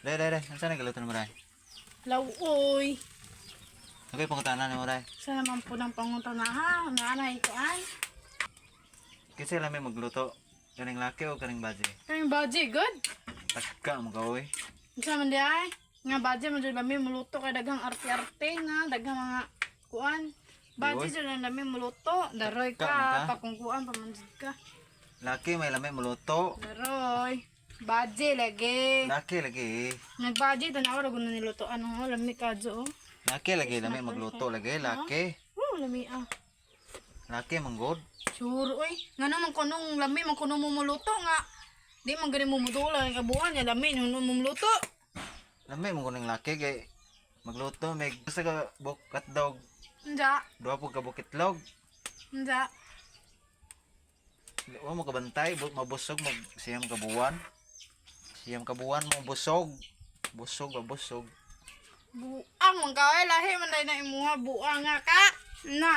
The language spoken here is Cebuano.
Day, day, day. Unsa na galuto mo, day? Lauoy. Okay, pangutana nimo, day. Sa naman po ng pangutana ha, naanay ko ay. Kinsa lami magluto? Kaning laki o kaning baje? Kaning baji, good. Taka mo ka, oy. Unsa man di ay? Nga baji man jud lami muluto kay daghang arte-arte na, daghang mga kuan. Baji Oy. jud ang lami muluto. Daroy Ka, ka, ka. pakungkuan pa man jud ka. Laki may lami muluto. Daroy. Baji lagi. Laki lagi. Nagbaji tanaw ra gud niluto ano, lami kadyo oh. Laki lagi lami magluto lagi, laki. Oh, lami ah. Laki manggod. Sure, oy. Nga naman kunong lami man kuno mo muluto nga. Di man gani mo mudula ang kabuan niya lami nung mo muluto. Lami mo kuning laki kay magluto may gusto ka buk hotdog, Unja, duha pud ka bukitlog. unja. Wa mo kabantay, mabusog mag siyam ka buwan. Siyam ka buwan mo busog. Busog ba busog. Buang man ka oy, lahi man day na imuha buang nga ka. Na.